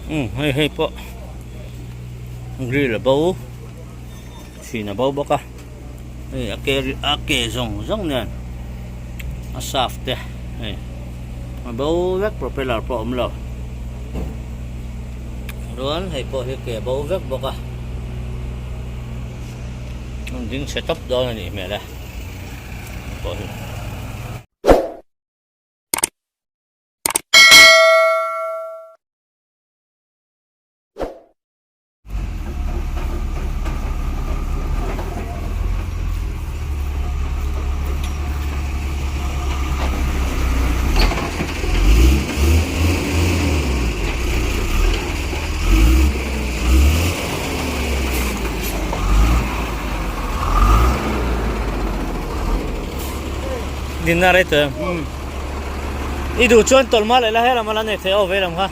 Umm hei hei pawh grill a bo chhin a bo bawk a hei a ke a ke zawng zawng nen a shaft te hei a bo vek propeller pawh a awm lo chuan hei pawh hi ke a bo vek bawk a an ding chhe tawp dawn a nih hmel e hei pawh hi. Dinna rei tawh em? I duh chuan tawlh mah leh la he lam a la nei thei aw vei lam kha.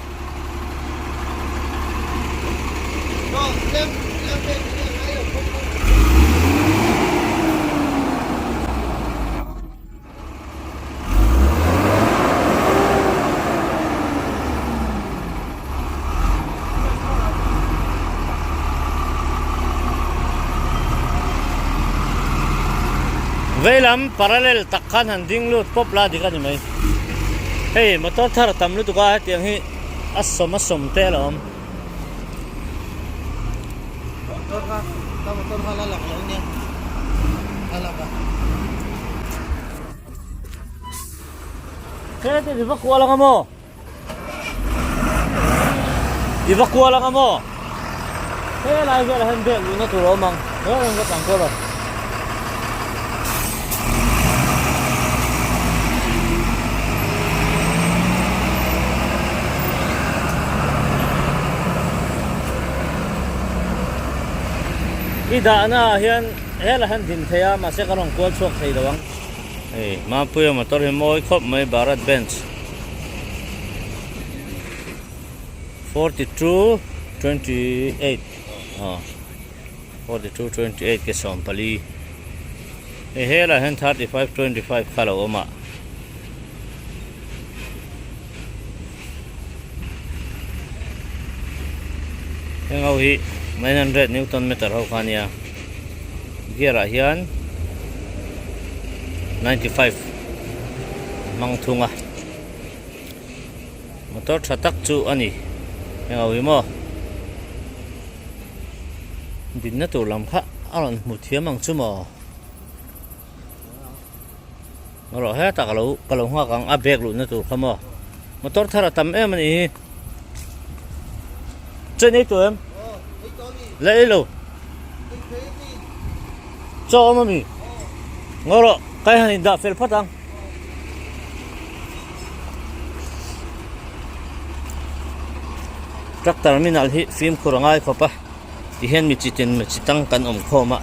Veilam parallel tak khan han ding lut pawp la dik a ni mai. Hei motor thar a tam lutuk a hetiang hi a sawm a sawm te a lo awm. Motor kha ka motor kha la lak lo nia a lak a. Hete i va kual anga maw? I va kual anga maw? Helai velah hian bag luhna tur a awm ang. He reng ka tang kual a. I dahna ah hian helai hian din thei a mahse ka rawn kual chhuak thei lo ang. Hei Mampuia motor hi mawi khawp mai Bharat Benz 42 28 aw 42 28 ke 14 hei helaiah hian 35 25 kha a lo awm a. Heng ho hi 900 newton meter ho kha ania gear ah hian 95 hmang thung a motor tha tak chu a ni heng ho hi maw dinna tur lam kha a rawn hmu thiam ang chu maw. Rawh hetah ka lo ka lo nghak ang a bag luhna tur kha maw motor thar a tam em a nih hi chen ei tawh em la ei lo chaw awm ami ngaw rawh kai han in dah fel phawt ang truck terminal hi fimkhur a ngai khawp a. Tihian mi chitin mi chi tang kan awm khawm a,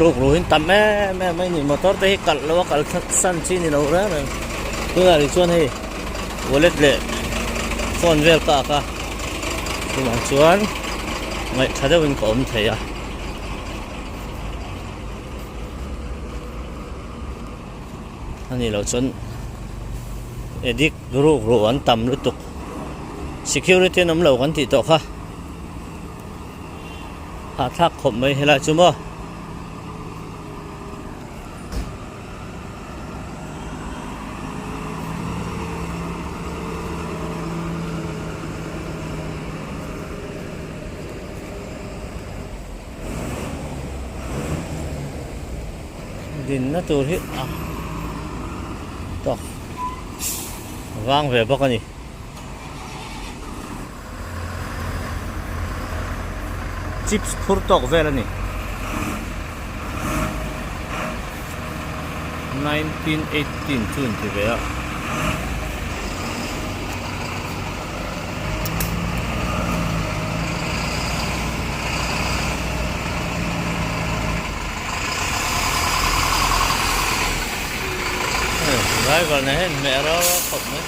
ruk ruhin tam em em mai ni motor te hi kalh lo a kal that san chi ni lo reng reng tunah rih chuan hei wallet leh phone vel ka ak a chuvang chuan ngaihtha deuhin ka awm thei a. A nih loh chuan addict ruk ruh an tam lutuk security an awm lo kan tih tawh kha hahthlak khawp mai helai chu maw. Dinna tur hi a tawk vang ve bawk a ni. Chips phur tawk vel a ni. 1918 chu an ti ve a. Driver nen hian hmeh rau rau khawp mai.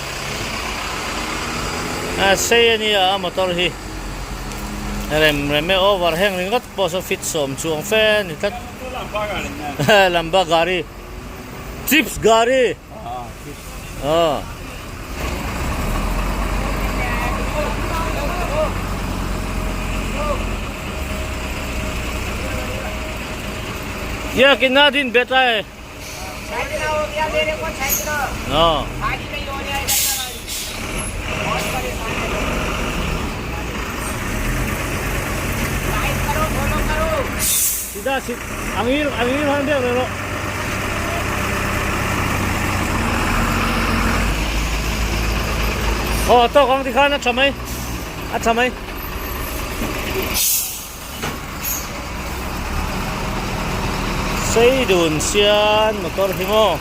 A sei a nia a motor hi rem rem e over heng ringawt pawh saw fit sawm chuang fe a ni tlat. Lamba gari chips gari. ये कितना दिन बेचा है हाँ सीधा अंगीर अंगीर हम देख रहे हो Ồ, tôi con thì khá nó chậm ấy. À chậm ấy. Sei dun sian motor hi maw.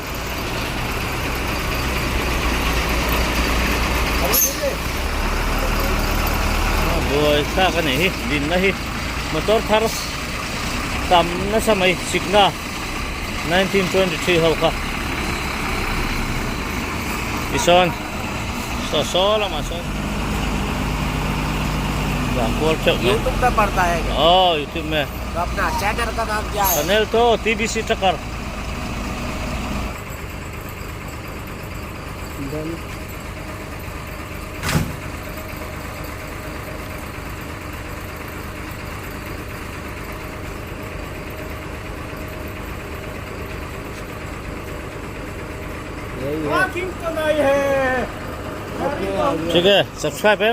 Buai thlak a nih hi dinna hi motor thar tam nasa mai sikna 1923 ho kha tisawn saw saw lamah sawn dah kual theuh mai. YouTube पे पड़ता है क्या Aw youtube me. तो अपना channel का नाम क्या है Channel to TBC Chakar. ठीक है सब्सक्राइब है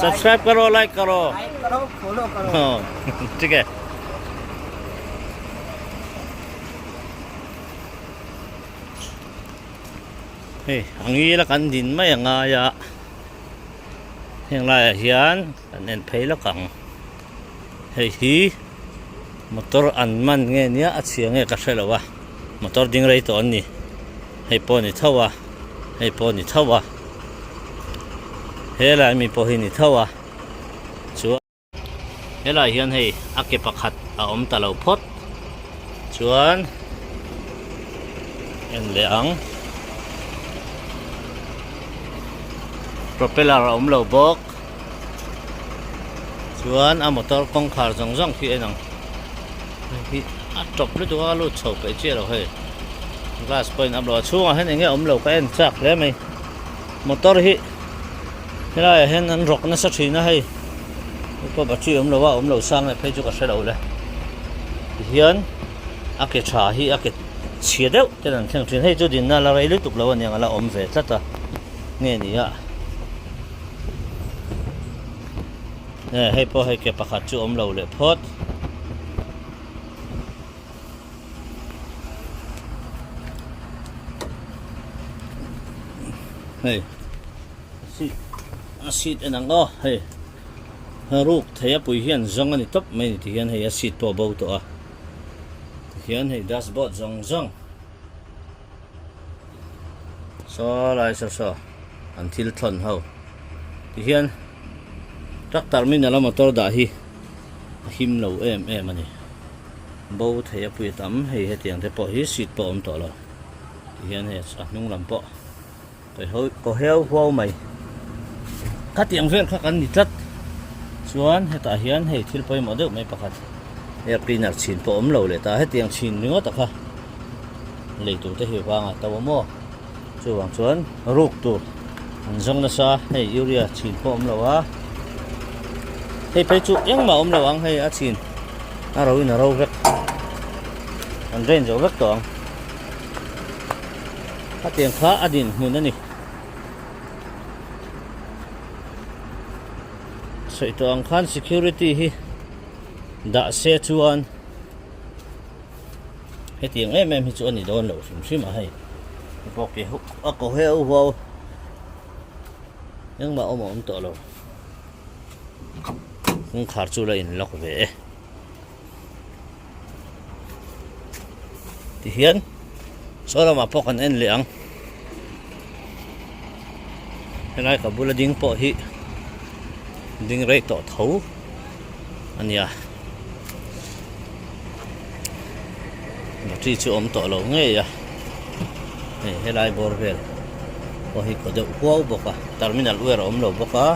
सब्सक्राइब करो लाइक करो लाइक करो फॉलो करो हाँ ठीक है Hei a ngil a kan din mai a ngai a heng laiah hian kan en phei lawk ang hei hi motor an man nge nia a chhia nge ka hre lo a motor ding rei tawh an ni hei pawh a ni tho a hei pawh a ni tho a helai mi pawh hi a ni tho a chuan. Helai hian hei a ke pakhat a awm ta lo phawt chuan en leh ang propeller a awm lo bawk chuan a motor kawngkhar zawng zawng khi en ang hei hi a tawp lutuk a lut chho peih chiah lo hei glass pawh in up lo a chhungah hian eng nge awm lo ka en chak hle mai motor hi. Helaiah hian an rawk nasa thin a hei pawh battery awm lo a awm lo sang leh phei chu ka hre lo le tihian a ke tha hi a ke chhia deuh ten an thleng thin hei chu dinna la rei lutuk lo aniang a la awm ve tlat a nge ni a hei pawh hei ke pakhat chu awm lo leh phawt. Hei seat a seat en ang aw hei ruk thei a pui hian zawng a ni tawp mai a ni ti hian hei a seat pawh a bo tawh a tihian hei dashboard zawng zawng saw lai saw saw an thil thawn ho tihian truck terminal a motor dah hi a him lo em em a ni. Bo thei a pui tam hei hetiang te pawh hi seat pawh a awm tawh lo tihian hei a hnung lam pawh kaw heu huau mai khatiang vel kha kan ni tlat chuan hetah hian hei thil pawimawh deuh mai pakhat air cleaner chhin pawh a awm lo leh ta hetiang chhin ringawt a kha lei tur te hi vang a to a maw chuvang chuan ruk tur an zawng nasa hei urea chhin pawh a awm lo a hei phei chu engmah a awm lo ang hei a chhin. A ro in a ro vek an drain zo vek tawh ang hetiang kha a din hmun a ni sawi tawh ang khan security hi dah se chuan hetiang em em hi chu a ni dawn lo hrim hrim a hei pawh ke a ko heu huau engmah awm a awm tawh lo. Kawngkhar chu la in lock ve e. Tihian saw lamah pawh kan en leh ang. Helai ka bula ding pawh hi ding rei tawh tho a nia. Battery chu awm tawh lo ngei a. Hei helai bawr vel pawh hi kaw deuh huau bawk a terminal wire a awm lo bawk a.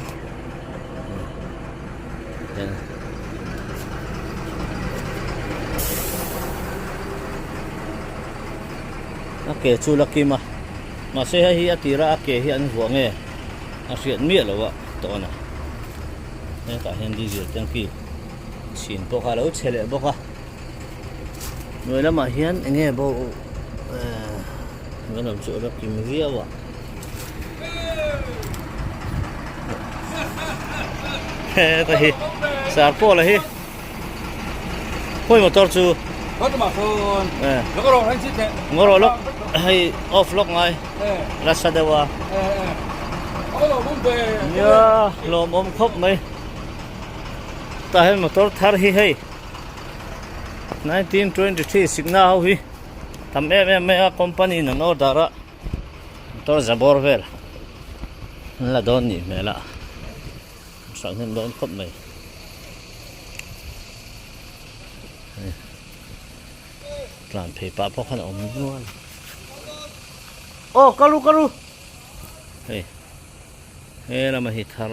A ke chu la kim a mahse hei hi a tira a ke hi an vuah nge a hriat miah lo a tawn a hetah hian diesel tanki chhin pawh kha a lo chhe leh bawk a. Hnuai lamah hian eng nge bo ehh hnuai lam chu a la kim viau a. Heta hi sar pawla hi khawi motor chu ngaw rawh lawk hei off lawk ngai nasa deuh a nia lawmawm khawp mai tah hian motor thar hi hei 1923 sikna ho hi tam em em mai a company in an order a motor za bawr vel an la dawn nih hmel a hrang hnem dawn khawp mai tlan phei pah pawh khan a awm nual aw kalu kalu hei he lama hi thar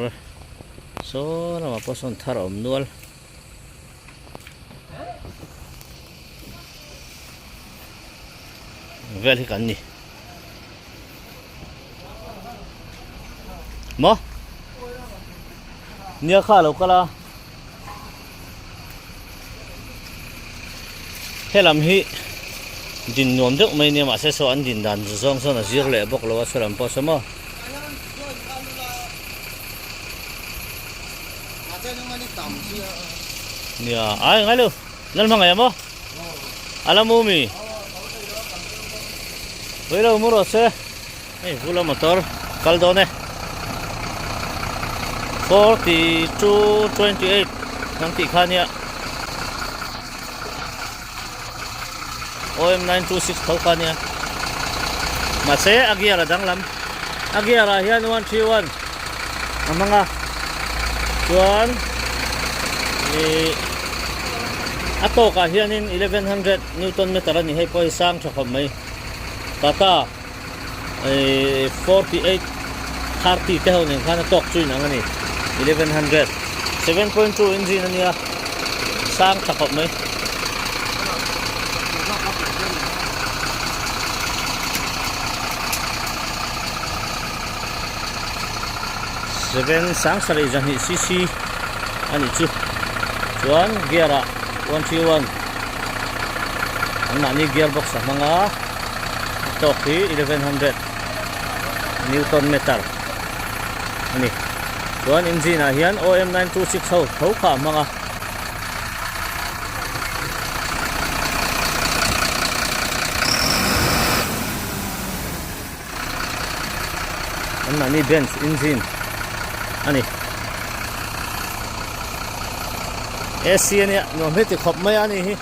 saw lamah pawh sawn thar a awm nual. Vel hi kan ni maw nia kha lo kal a helam hi din nuam deuh mai nia mahse saw an din dan zawng sawn a zir leh bawk lo a saw lam pawh saw maw. Nia ai ngai lo lal hmangaih a maw a la mu mi pui lo mu rawh se hei vula motor kal dawn e 42 28 kan tih kha nia OM 926 tho kha nia mahse a gear a danglam a gear ah hian 131 a hmang a chuan ih a tawk ah hianin 1100 newton meter a ni hei pawh hi sang tha khawp mai tata ih 48 30 te ho nen khan a tawk chu inang a ni 1100 7.2 engine a nia sang tha khawp mai. Seven sang sarih zahnih cc a nih chu chuan gear ah 131 anmahni gear box a hmang a a tawk hi 1100 newton meter a ni chuan engine ah hian OM 926 ho tho kha a hmang a. Anmahni Benz engine a ni. AC a nia nuam hi ti khawp mai a ni hi.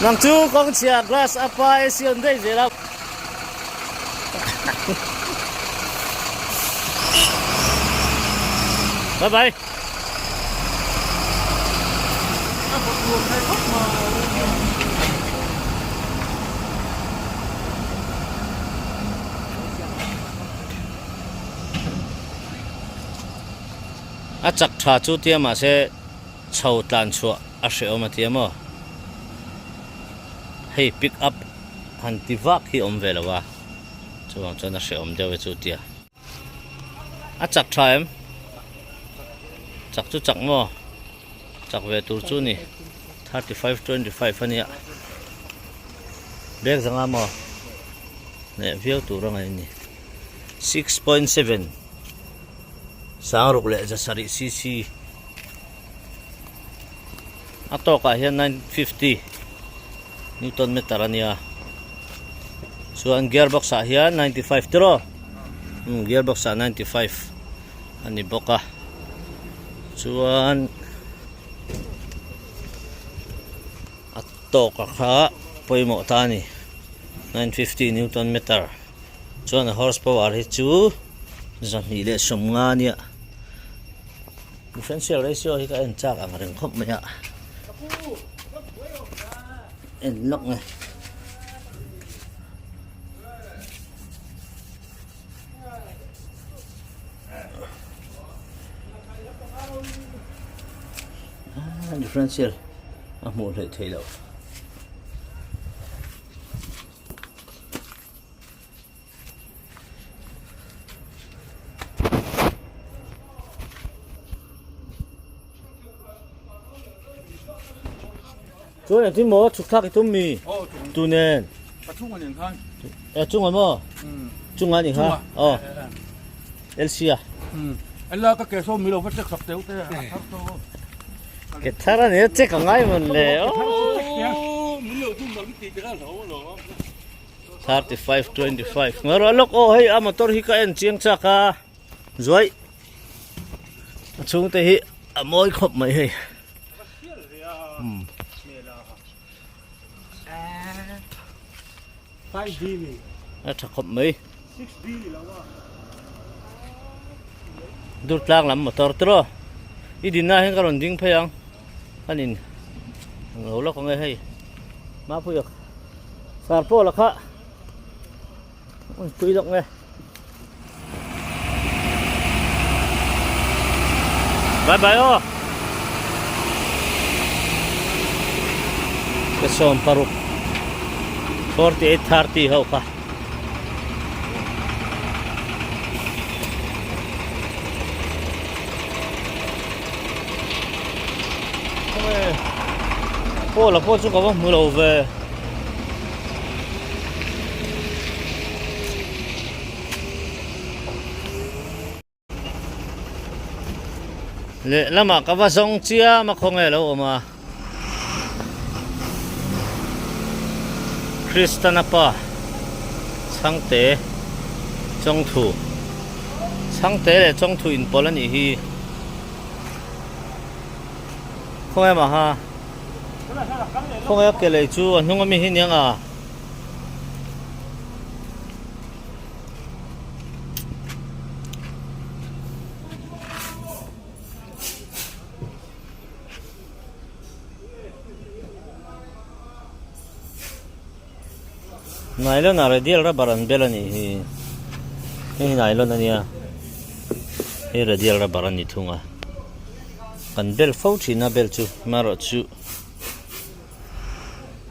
Nang chu kawng chhia glass a pa AC an daih zel a. Bye bye. A chak tha chu tia mahse chho tlan chhuah a hrehawm a tia maw hei pick up han ti vak hi awm ve lo a chuvang chuan a hrehawm deuh e chu tia. A chak tha em? Chak chu chak maw? Chak ve tur chu ni. 35 25 a nia. Bag zanga maw? Leh viau tur a ngaih a ni. 6.7 Sangruk leh zasarih cc a tawkah hian 950 Newton meter a nia chuan gear box ah hian 95 tiraw umm gear box ah 95 a ni bawk a chuan a tawk a kha pawimawh ta a ni 950 newton meter chuan a horse power hi chu 250 a nia differential ratio hi ka en chak ang reng khawp mai a. En lawk nge. Ah, differential a hmuh hleih theih loh. Chuan engtin maw chhuk thlak i tum mi? Tu nen? E chunga maw? Chunga ni kha. Aw. LC a. Ke thar a nia check a ngai mawn le. 35 25 Ngaruah lawk aw hei a motor hi ka en chiang chak a. Zuai a chhungte hi a mawi khawp mai hei. A tha khawp mai. Dur tlang lam motor te rawh. I dinna hian ka rawn ding phei ang. An in lo lawk ang e hei. Mapuia sar pawh la kha. Tui lawk nge. Bye bye aw. Ka sawm paruk 4830 ho kha. Paw la pawh chu ka va hmu lo ve. Lehlamah ka va zawng chiam a khawnge a lo awm a Kristana pa Chhangte Chawngthu Chhangte leh Chawngthu inpawlh a nih hi khawnge mah ha khawnge a ke lei chu a hnung ami hi aniang a. Nylon ah radial rubber an bel a nih hi hei hi nylon a nia hei radial rubber a ni thung a kan bel fo thin a bel chu amaherawh chu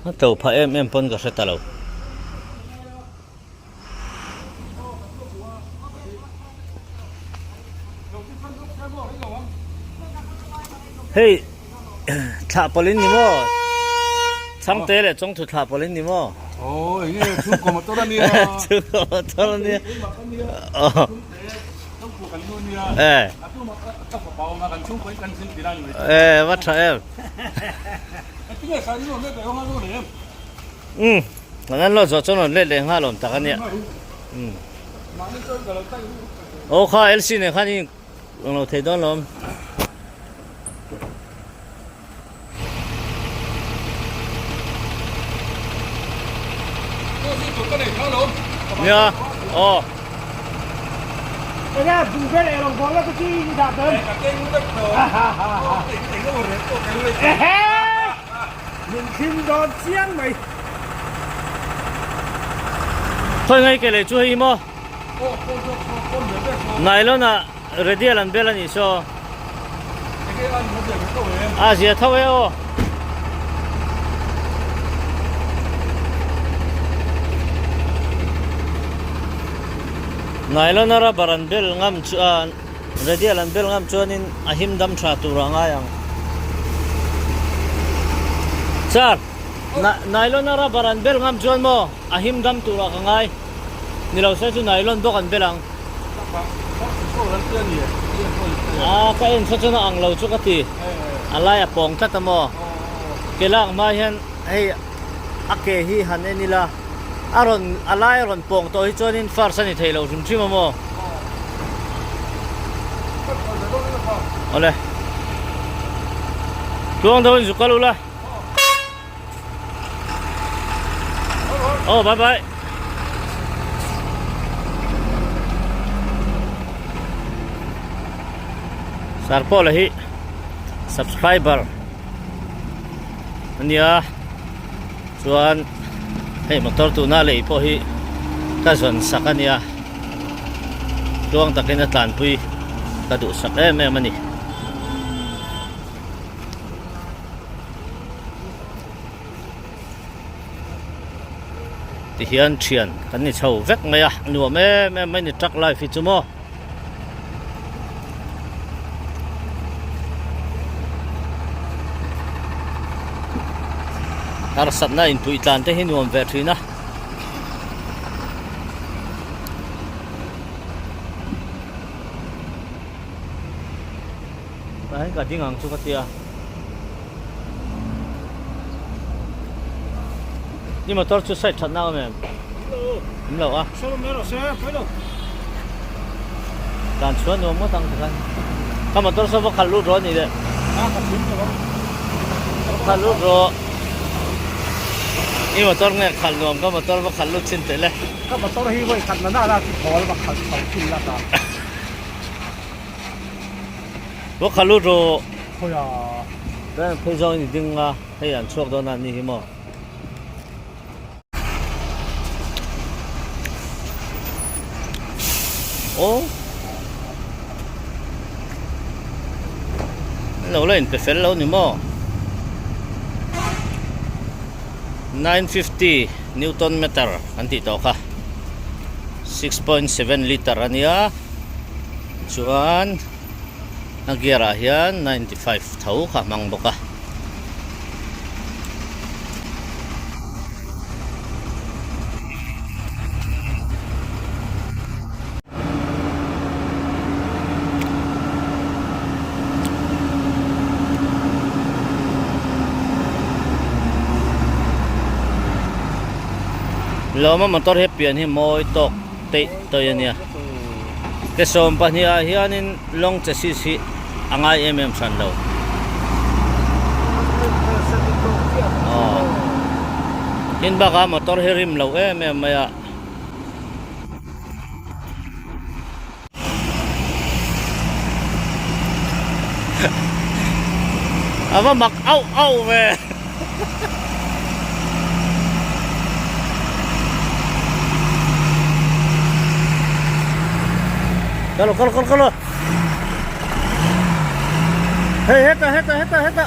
A to phah em em pawn ka hre ta lo. Hei thlah pawlh in ni maw? Chhangte leh chawngthu thlah pawlh in ni maw? Aw eng nge chhungkaw motor a nia. Chhungkaw motor a nia. E va tha em. Um kan an lo zawh chuan rawn let leh nghal awm tak a nia. Um aw kha LC nen khan in ang lo thei dawn lawm. Nia aw. Khawi ngai ke leh chu hei maw nylon ah radial an bel a nih saw a zia tho e aw. Nylon a rubber an bel ngam chu a radial an bel ngam chuanin a him dam tha tur a ngai ang. Sir, nylon a rubber an bel ngam chuan maw a him dam tur ah ka ngai. Ni lo se chu nylon bawk an bel ang. A ka en saw chuan a ang lo chu ka ti. A lai a pawng tlat a maw. Ke lak hma hian hei a ke hi han en ila. A rawn a lai a rawn pawng tawh hi chuanin first a ni thei lo hrim hrim a maw? Awle. Tluang deuhin zu kal ula. Aw bye bye. Sir Paul-a hi subscriber a nia. Chuan hei motor tuna lei pawh hi ka zawn sak a nia tluang takin a tlanpui ka duh sak em em a ni. Tihian thian kan ni chho vek mai a nuam em em mai ni truck life hi chu maw. Harsatna inpuih tlan te hi nuam ve thin a. Tah hian ka ding ang chu ka tia. Ni motor chu side that na awm em? Awm lo a. Dan chuan nuam ngawt ang tikhan. Ka motor saw va khalh lut rawh a nih leh. Khalh lut rawh. I motor nge khalh nuam ka motor va khalh lut chin teh le. Ka motor hi vawi khat na na chu thawl va khalh chho chin la ta. Va khalh lut rawh. Khawi a. Chuan phei zawng in i ding a, hei an chhuak dawn a ni hi maw. Aw lo la inpe fel lo ni maw 950 newton meter an tih tawh kha 6.7 liter a nia chuan a gear ah hian 95 tho kha a hmang bawk a. Lawma motor hi pian hi mawi tawk teih tawih a nia ke 12 ah hianin lawng chassis hi a ngai em em hran lo. Aw tin bakah motor hi rim lo em em mai a. A va mak auh auh ve. Kalo kalo kalo kalo. Hey heta heta heta heta.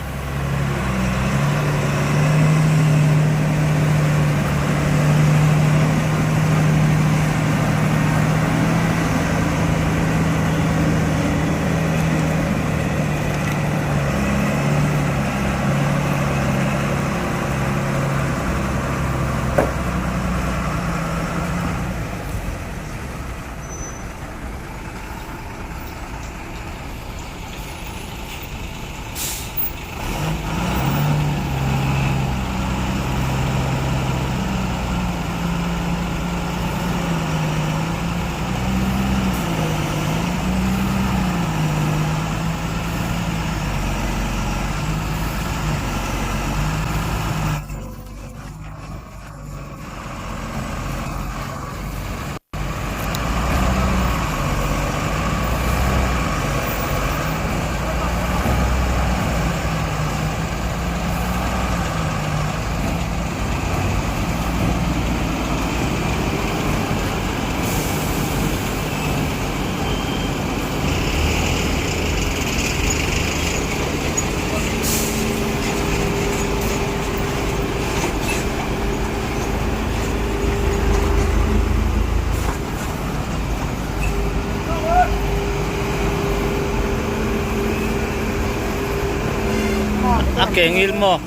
A ke ngil maw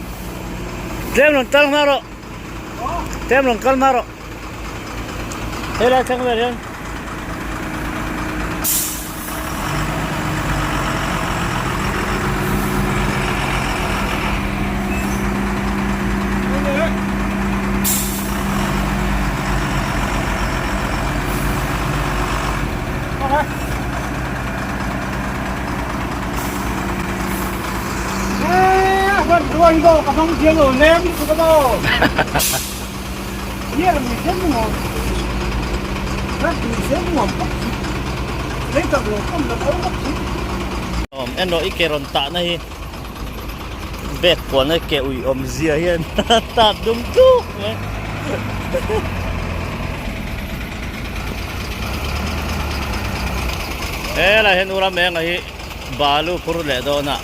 tlem rawn kal hma rawh tlem rawn kal hma rawh helai thleng vel hian. En rawh i ke rawn tahna hi bag kualna ke ui awm zia hian tap dum tluk mai. Helai hian ura menga hi balu phur leh dawn a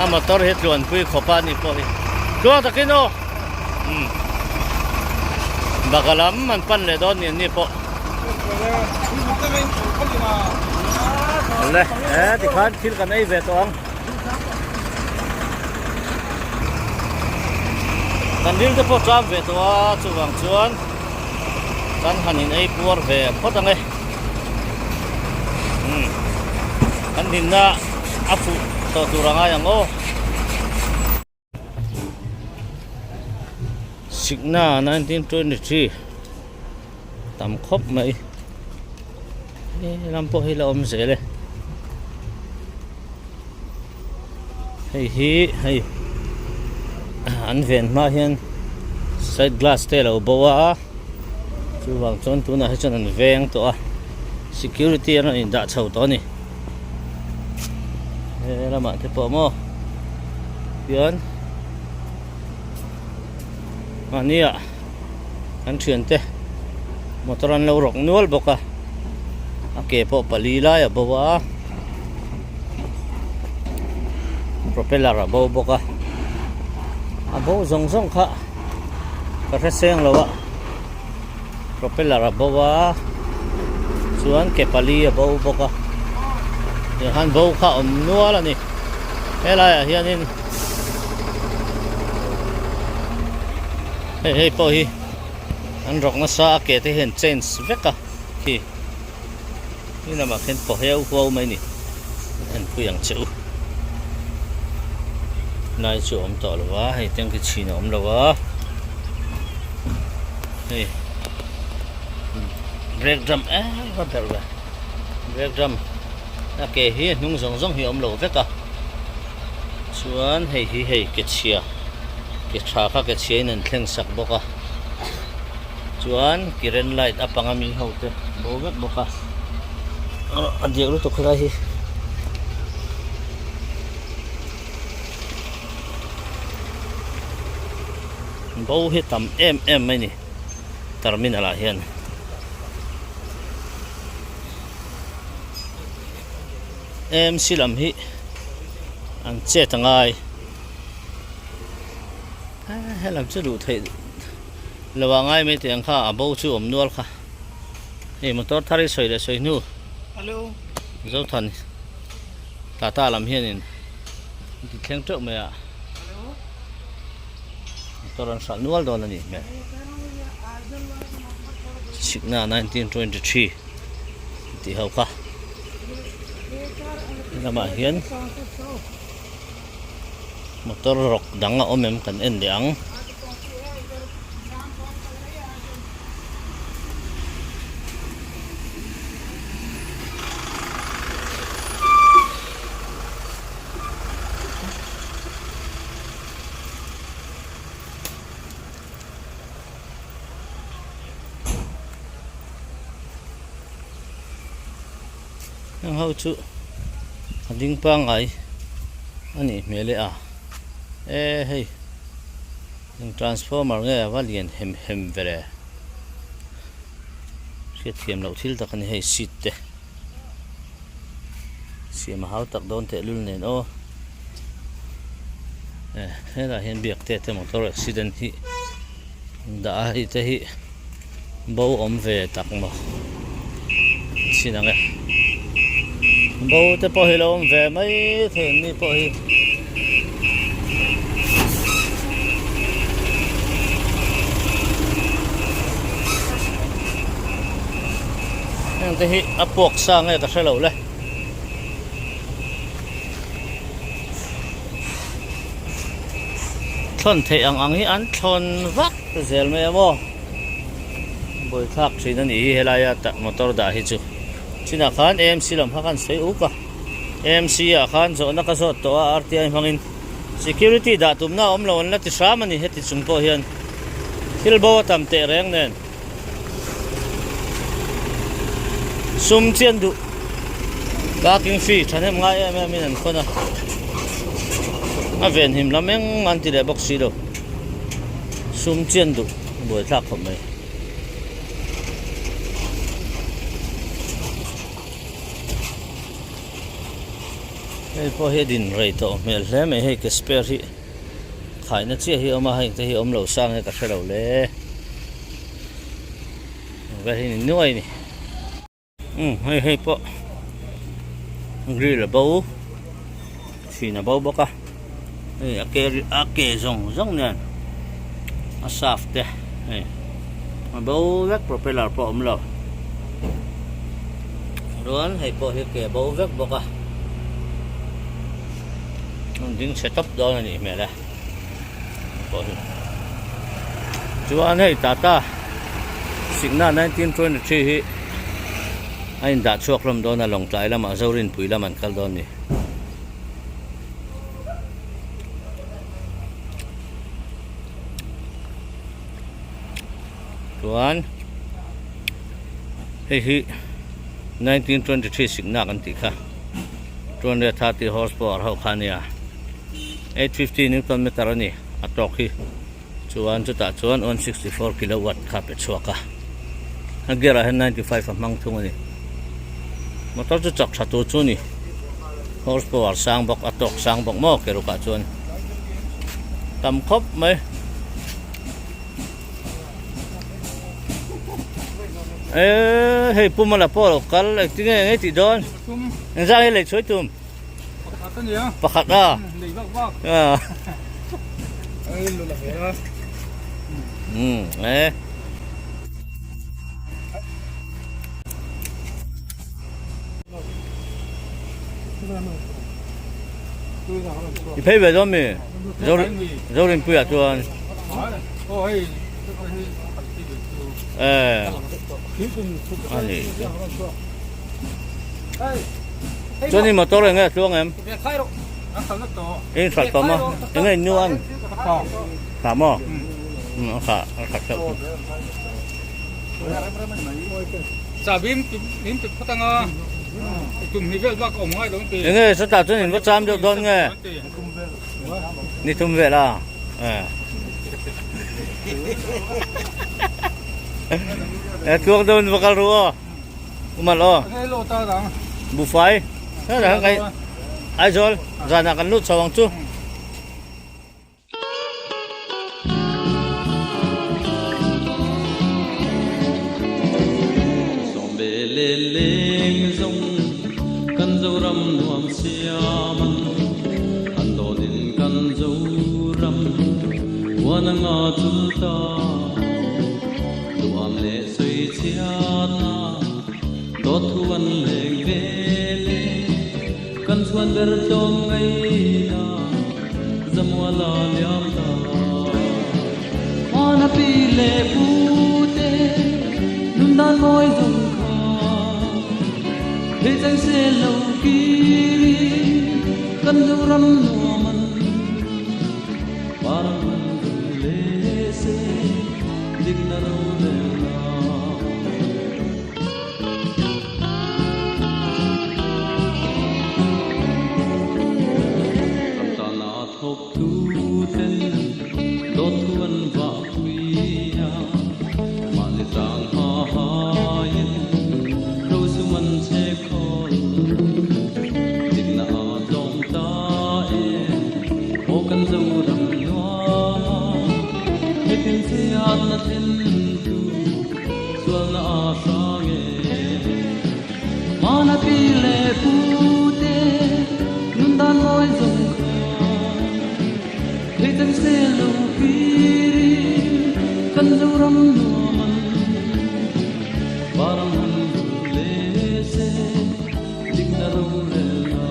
a motor hi tluanpui khawp a ni pawh hi tluang takin aw umm baka lam an pan leh dawn ni an ni pawh le e tikhan thil kan ei ve tawh ang. Kan ril te pawh ṭam ve tawh a, chuvang chuan kan han in ei puar ve phawt ang e. Umm kan dinna a fuh tawh tur a ngai ang aw. Sikna 1923 tam khawp mai he lam pawh hi la awm zel e hei hi hei an ven hma hian side glass te a lo bo a chuvang chuan tunah hi chuan an veng tawh a security an rawn indah chho tawh a ni. He lamah te pawh maw hian mahnia kan thiante motor an lo rawk nual bawk a a ke pawh pali lai a bo a propeller a bo bawk a a bo zawng zawng kha ka hre seng lo a propeller a bo a chuan ke pali a bo bawk a tiang khan bo kha a awm nual a ni helaiah hianin hei hei pawh hi an rawk nasa a ke te hian change vek a khi ni lamah khian paw heu huau mai a ni en pui ang che u lai chu a awm tawh lo a hei tanki chhin a awm lo a hei brake drum em va ber ve brake drum a ke hi a hnung zawng zawng hi a awm lo vek a chuan hei hi hei ke chhia ke tha kha ke chhia in an thleng sak bawk a. Chuan current light a panga mi ho te bo vek bawk a a diak lutuk helai hi. Bo hi tam em em mai ni terminal ah hian. AMC lam hi an chet a ngai helam chu duh theih. Lo ah ngai mai teh ang kha a bo chu awm nual kha hei motor thar hi sawi leh sawi hnu Zothan Tata lam hianin an ti thleng teuh mai a motor an hralh nual dawn a nih hmel Signa 1923 tih ho kha lamah hian Motor rawk dang a awm em kan en leh ang. Heng ho chu a ding pangngai a nih hmel e a e hei eng transformer nge a va lian hem hem ve le hriatthiam loh thil tak a ni hei seat te siam a hau tak dawn teh lul nen aw e helaiah hian biak te te motor accident hi dah a hei te hi. Bo awm ve tak maw chin ang e. Bo te pawh hi lo awm ve mai thei an ni pawh hi. Heng te hi a puak sa nge ka hre lo le. Thlawn theih ang ang hi an thlawn vak zel mai a maw. Buaithlak thin a nih hi helaia motor dah hi chu chinah khan AMC lam kha khan sawi uk a AMC ah khan zawhna ka zawt tawh a RTI hmangin security dah tumna a awm lo an la ti hram a ni heti chung pawh hian thil bo a tam teh reng nen sum chian duh parking fee thahnem ngai em em in an khawn a a venhim lam engmah an ti leh bawk si lo sum chian duh. Buai thlak khawp mai. Hei pawh hi a din rei tawh hmel hle mai hei ke spare hi khaina chiah hi a awm a hei te hi awm lo sang nge ka hre lo le vel hi ni nuai a ni. Umm hei hei pawh grill a bo chhin a bo bawk a hei a ke a ke zawng zawng nen. A shaft te hei a bo vek propeller pawh a awm lo chuan hei pawh hi ke a bo vek bawk a an ding chhe tawp dawn a nih hmel e hei pawh hi chuan hei tata signal 1923 hi a indah chhuak hlawm dawn a lawngtlai lamah Zorinpui lam an kal dawn a ni. Chuan hei hi 1923 sikna kan tih kha 230 horsepower ho kha ania 850 newton meter a ni a tawk hi chuan chutah chuan 164 kilowatt kha pe chhuak a a gear ah hian 95 a hmang thung a ni motor chu chak tha tur chu a ni horsepower sang bawk a tawk sang bawk maw ke rukah chuan tam khawp mai. Eee hei pum a la pawh lo kal engtin nge engei tih dawn engzah nge lei chhuai tum pakhat a nia pakhat a lei vak vak um e I phei ve dawn mi Zorinpuia chuan eh a ni chuan i motor eng nge a tluang em in hralh tawh maw eng nge in nu an kha maw a kha a khat deuh Enge sawtah chuan in va cham deuh dawn nge ni thum vel a e tluang deuh in va kal ru aw umal aw buhfai Aizawl zanah kan lut chho ang chu. Zamuala liam ta Hmana pi leh pu te nun dan mawi zawng kha Thei chang se lo kiri kan Zoram nuam an Parang hun vun leh se dikna rorelna. Ram tana thawk thu ten dawt thu an vah pui a, mahni tang ha haiin ro sum an che khawl. Dikna a tlawm ta e, aw kan Zoram nuam a, hetiang chhiatna thlen tu. Sualna a hrang e. Hmana pi leh pu te nun dan mawi zawng kha Thei chang se lo pirin kan Zoram nuam an Parang han bul leh se dikna rorelna.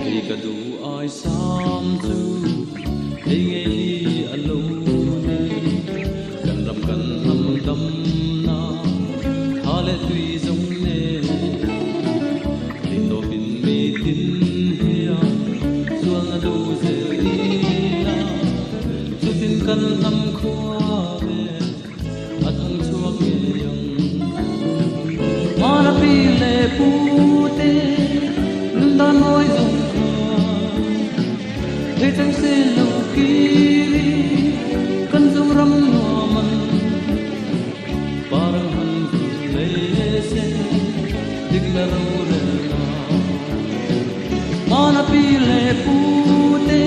Kei ka duh ai sam chu hei ngei hi a lo ni. Kan ram kan hnam dam na tha leh tui zawng nen. Thei tawpin mi tin hian sualna duh zel ila chutin kan hnam khua ve. A thang chhuak ngei ang. Hmana pi leh pu te nun dan mawi zawng kha Thei chang se lo kiri kan Zoram nuam an Parang han vul leh se dik la rorel na Hmana pi leh pu te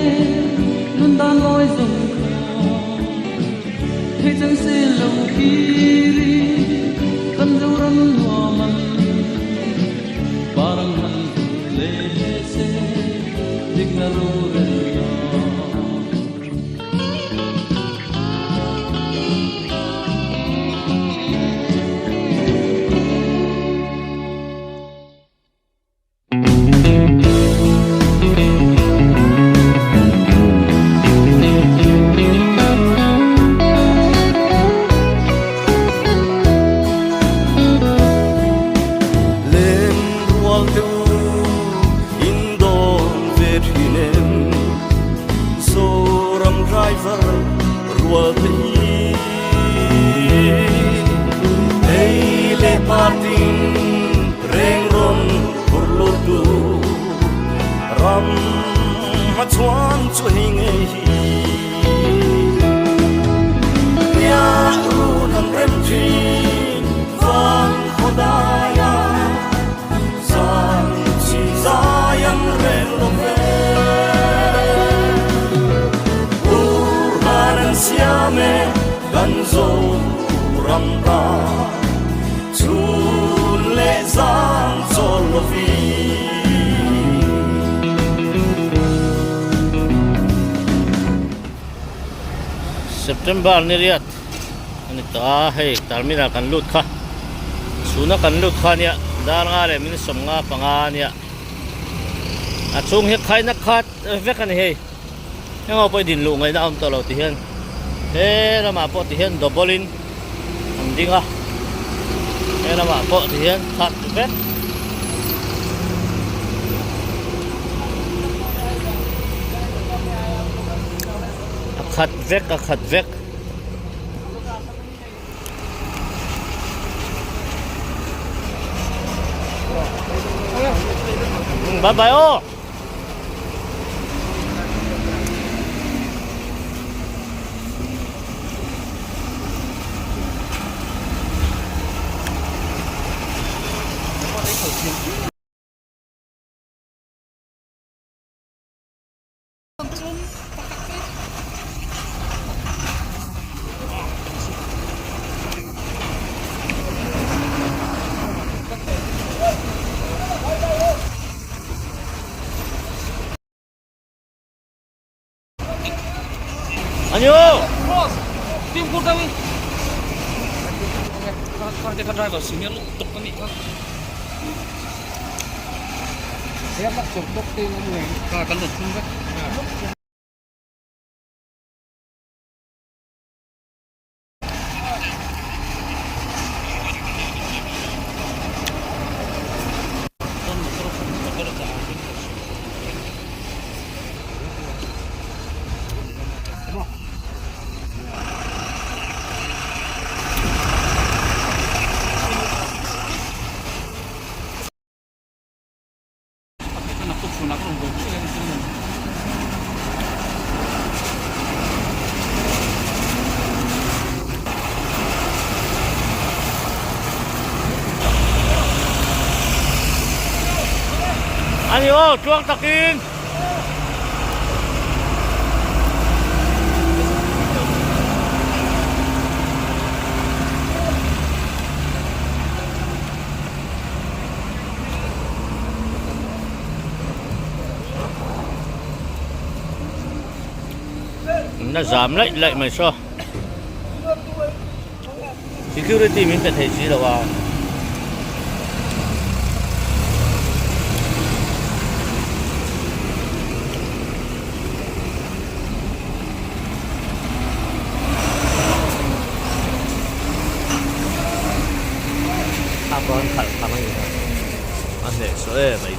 nun dan mawi zawng kha Thei chang se lo kiri kan Zoram nuam an parang han vul le. rual thei. Ei leh parting reng rawn phur lut tu ram hmachhuan chu hei ngei hi. Riah run an rem thin van khaw daia zan chi zai an rel lo ve. Burhan an siam e kan Zoram ta chhun leh zan chawl lovin. September ni riat a ni tawh a hei terminal kan lut kha chhuna kan lut kha nia dar nga leh min 55 ania a chhung hi khaina khat vek a ni hei engemaw pawh din luh ngaihna a awm tawh lo ti hian he lamah pawh ti hian double in an ding a he lamah pawh ti hian khat vek. A khat vek a khat vek. Bye bye aw. Ani aw. Ani aw tluang takin. Na zam laih laih mai saw security min pe thei si lo a. A pawn khalh kha mai a a hneh saw em mai.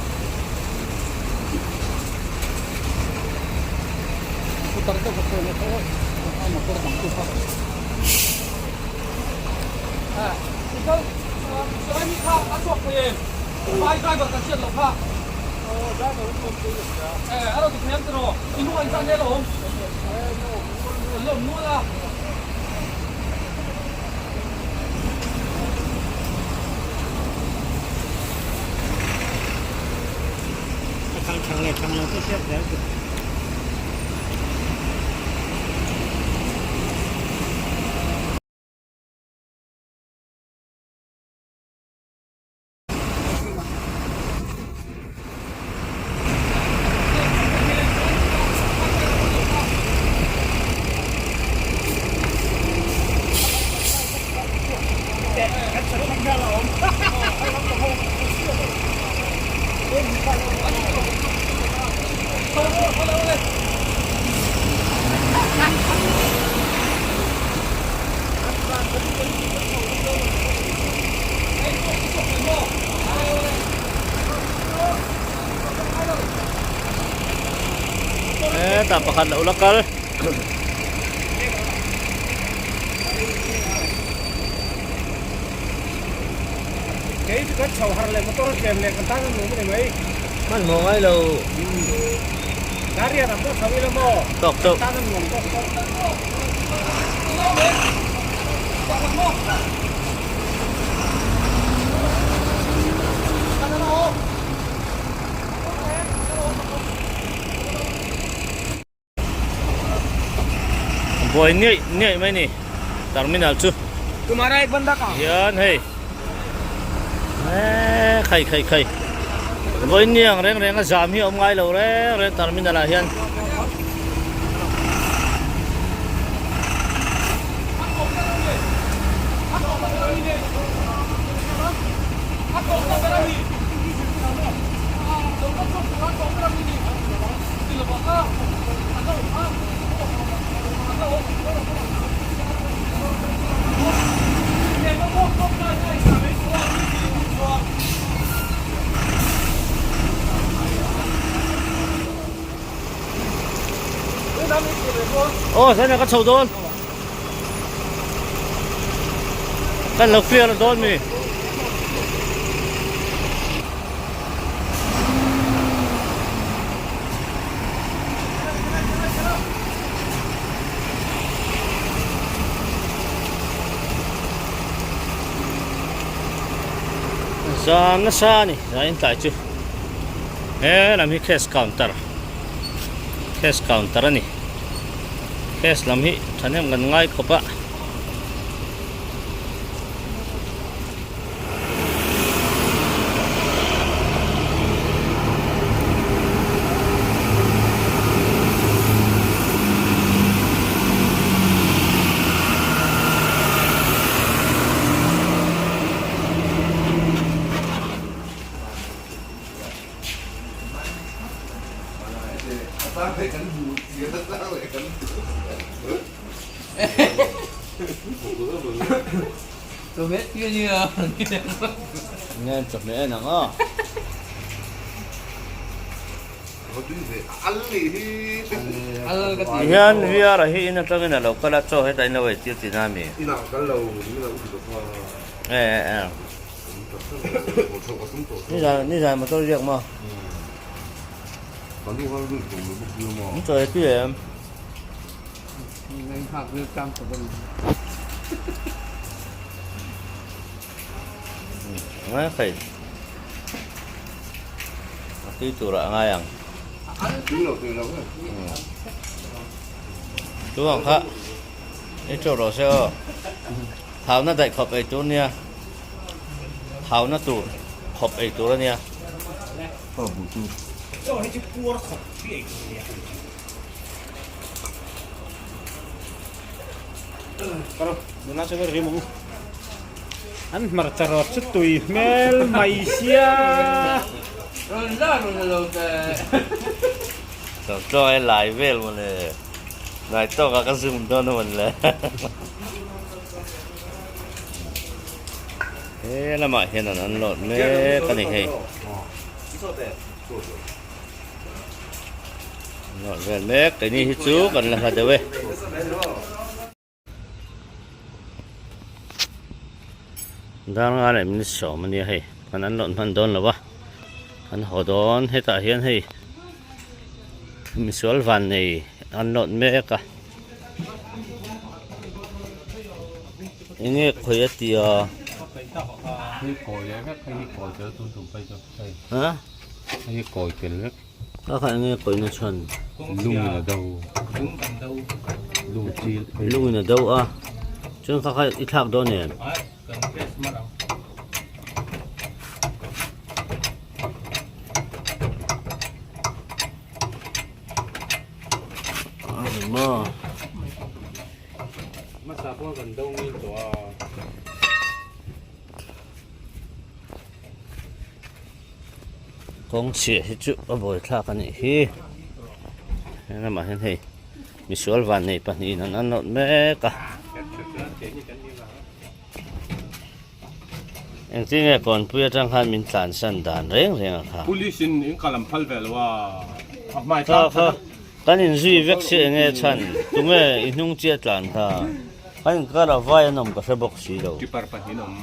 Hetah pakhat lo la kal. chu kan chho har leh motor a tlem leh kan tan a nuam a ni mai. Hmanhmawh ngai lo. Dariat ah pawh chho ila maw? Tawk chauh. Kan tan a nuam tawk tawk. Buai niaih niaih mai ni terminal chu Tumara ek banda ka hian hei eee khai khai khai vawiin ni ang reng reng a zam hi a awm ngai lo reng reng terminal ah hian. Aw saina ka chho dawn kan lo clear dawn mi. Zan nasa a ni zan intlai chu he lam hi cash counter cash counter a ni cash lam hi thahnem kan ngai khawp a. Nge chawhmeh en ang aw. Tihian VR a hi in atangin a lo kal a chaw hetah in lo ei tir tihna a mi? E e e. Nizan motor riak maw? Min chaw ei tui em? Ngai khai a tui tur ah ngai ang chu ang kha i teuh rawh se aw thau na daih khawp ei tur nia thau na tur khawp ei tur a nia. An hmarcha rawt chu tui hmel mai sia. Tawk ai lai vel mawle ngai tawk a ka zoom dawn a mawle he lamah hian an unload mek a ni hei. Nawh vel mek keini hi chu kan la hla deuh e. Dar nga leh minute sawm a nia hei kan an lawnh hman dawn lo a kan haw dawn hetah hian hei misual van nei an lawnh mek a enge khawi a tia ha. Hei hi kawi tel vek. Ka kha enge kawi na chhan? Lung in a do. Lung chil phei. Lung in a do a. Chuan kha kha i thlak dawn em? Ani maw. Hmasa pawh kan do ngil tawh a. Kawng chhiah hi chu a buai thlak a nih hi he lamah hian hei misual vannei pahnihin an unload mek a engtin nge kawnpui atang khan min tlan san dan reng reng a kha Police in in kal an phal ve lo a a hmai kha kha kan inzui vek si enge chhan tunge i hnung chiah tlan kha kan inkar a vai an awm ka hre bawk si lo Tipper pahnih an awm.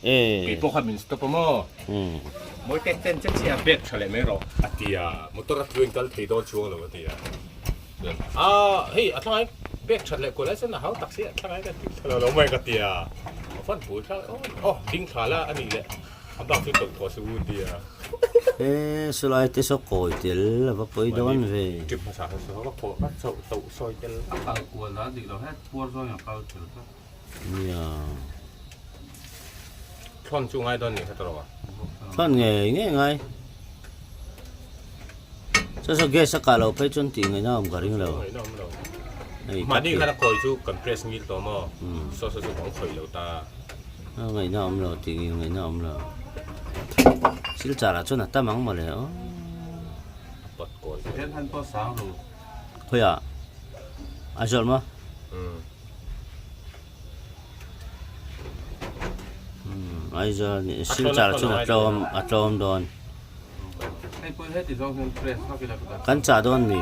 Kei pawh kha min stop a maw? Mawi ten ten che che a bag tha leh mai rawh a ti a, motor a tluin kal thei dawn chuang lo a ti a. Chuan a hei a thlangai bag that leh kual ai chuan a hau tak si a thlangai ka ti thla lo mai ka ti a. A fan pui thla aw ding thla la a nih leh a bak chu tawlh thaw suh u ti a. He sawlai te saw kawi tel a va pawi dawn ve. Trip hmasa kha saw ka khaw ka chauh tauh sawi tel. A kal kual dan dik lo het puar zawng in a kal tel tlat. Nia. Thlawn chu ngai dawn nih kha tawrh a. Thlawn ngei ngei ngai. Chu chu gas a kah loh phei chuan tih ngaihna awm ka ring lo. Ngaihna awm lo. Mahni khan a kawi chu kan press ngil tawh maw? Saw saw chu kan khawih lo ta. A ngaihna awm lo tih ngaihna awm lo. Silchar ah chuan a tam ang mawle aw. A pawt kawi. Then han pawh sang ru. Khawiah Aizawl maw? Aizawl Silchar chuan a tlawm a tlawm dawn. Kan chah dawn mi?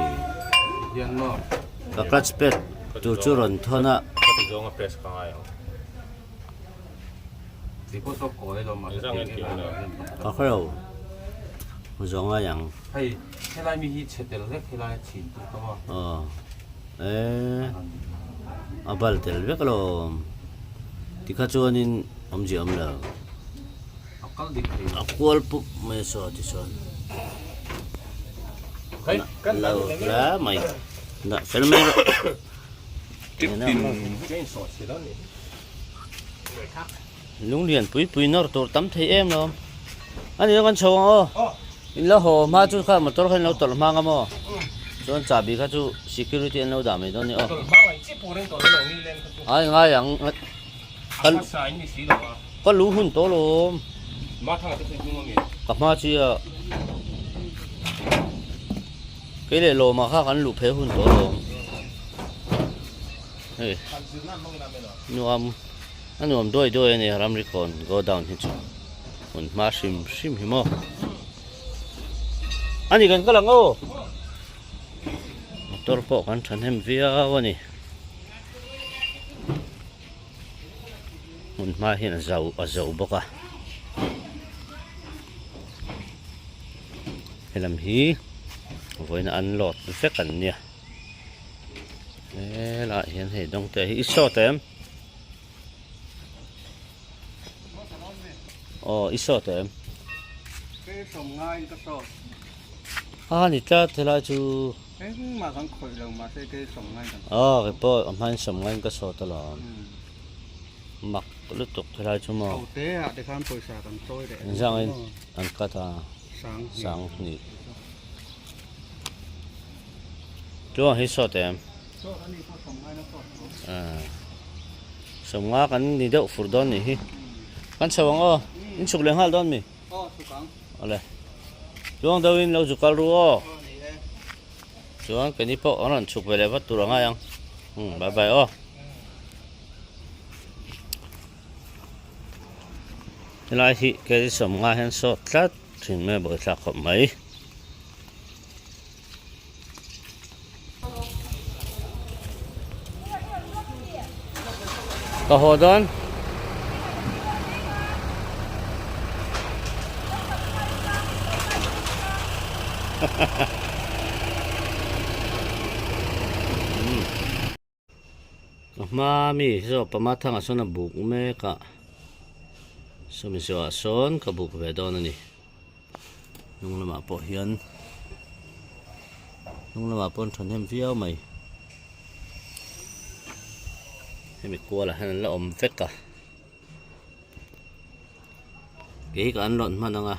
Ka clutch pad tur chu rawn thawn a. Ka hrelo zawng ngai ang. Aw eh a bal tel vek alawm tikha chuanin awmzia awm lo a kual pup mai a saw tichuan lo hle mai dah fel mai rawh. Lung lian pui pui nawr tur tam thei em lo. A ni kan chho ang aw. In la haw hma chu kha motor kha in lo tawlh hma nga maw. Chuan chahbi kha chu security an lo dah mai dawn a ni aw. Ai ngai ang kan ka lu hun tawh lawm. Ka hma chi a kei leh lawmah kha kan luh phei hun tawh lawm. Hei nuam a nuam duai duai a ni ramri kawn go down hi chu hmun hma hrim hrim hi maw a ni kan kal ang aw motor pawh kan thahnem viau a ni hmun hma hian a zo a zo bawk a helam hi vawiin an load vek an nia. Helaiah hian hei dawngte hi i sawt em? Aw i sawt em? Kei sawm ngaiin ka sawt. A ni tlat helai chu. Engmah kan khawih lo mahse kei sawm ngaiin kan sawt. Aw kei pawh a hmain sawm ngaiin ka sawt alawm. Mak lutuk helai chu maw. Ho te ah te khan pawisa kan chawi leh. Engzangin an cut a. Sang hnih. Sang hnih. Chuan hi sawt em? Sawmnga kan ni deuh fur dawn nih hi. Kan chho ang aw. In chhuk leh nghal dawn mi? Awle. Chuang deuh in lo zu kal ru aw. Chuan keini pawh an rawn chhuk ve leh vat tur a ngai ang. Bye bye aw. Helai hi kei sawmnga hian sawt tlat thin mai a buaithlak khawp mai. Ka haw dawn. A hma mi saw pama thangah sawn a buk mek a sawmi zawhah sawn ka buk ve dawn a ni hnung lamah pawh hian hnung lamah pawh an thahnem viau mai hemi kualah hian an la awm vek a kei ka an rawn hman ang a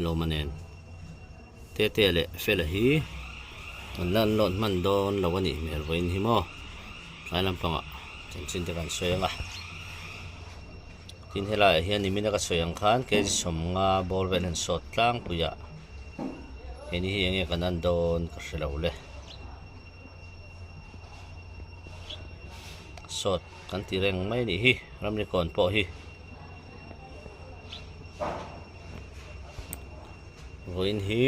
lawma nen tete leh fela hi an la an rawn hman dawn lo a nih hmel vawiin hi maw tlai lampangah chanchin te kan sawi ang a tin helaiah hian nimin a ka sawi ang khan kg sawmnga bawr vel an sawt tlangpui a heni hi enge kan an dawn ka hre lo le. Sawt kan ti reng mai anih hi ramri kawn pawh hi vawiin hi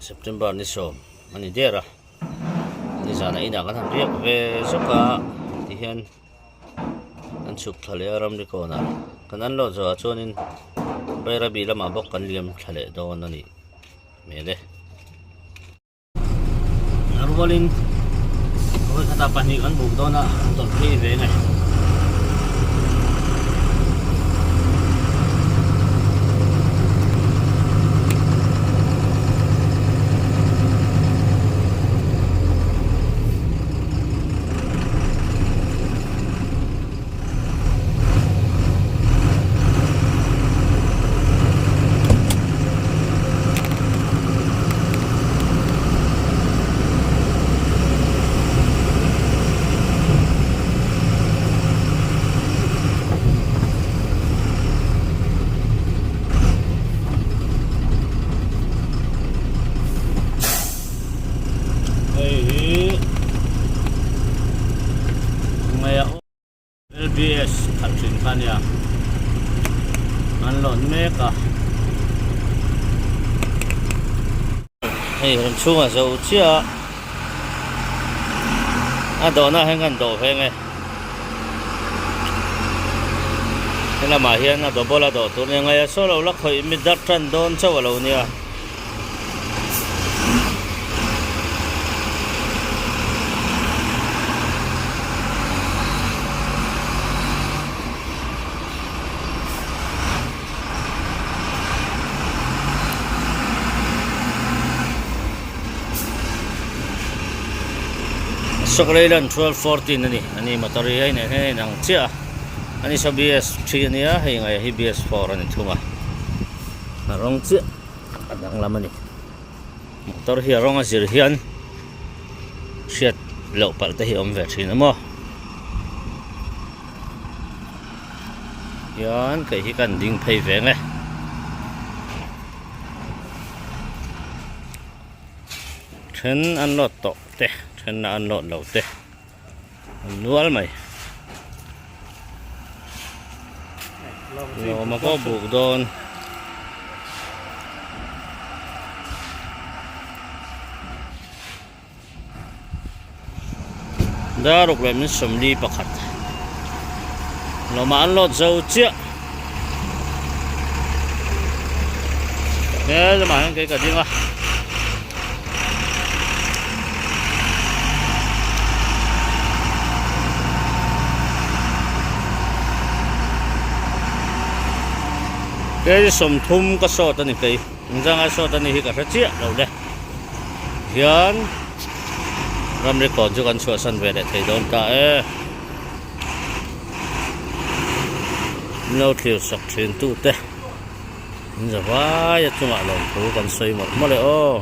September ni sawm a ni der a nizanah inah kan han riak ve zawk a tihian an chhuk thla leh a ramri kawnah. Kan unload zawhah chuanin Bairabi lamah bawk kan liam thla leh dawn a nih hmel e. A rualin vawikhatah pahnih kan buk dawn a, an tawlh phei ve nge. Hei hi ngaia LBS khalh thin kha ania an lawn mek a hei rem chhungah zo chiah a a dawhna hian kan dawh ve nge helamah hian a double a dawh tur nia ngaia saw lo la khawih mi dar tan dawn chauh a lo nia. Ashok Leyland 1214 a ni ani motor hi hei nen hian a inang chiah a ani saw BS3 a nia hei ngaih hi BS4 a ni thung a a rawng chiah a danglam a ni motor hi a rawng a zir hian hriat loh palh te hi a awm ve thin a maw hian kei hi kan ding phei ve nge then an load tawh te then an load loh te an nual mai. Lawma pawh buk dawn. Daruk leh min sawmli pakhat. Lawma an load zo chiah. He lamah hian kei ka ding a. Kei sawmthum ka sawt a ni kei engzanga sawt a ni hi ka hre chiah lo le hian ramri kawn chu kan chhuahsan ve leh thei dawn ta e min lo thlir sak thin tu te. In zavai a chungah lawmthu kan sawi mawlh mawlh e aw.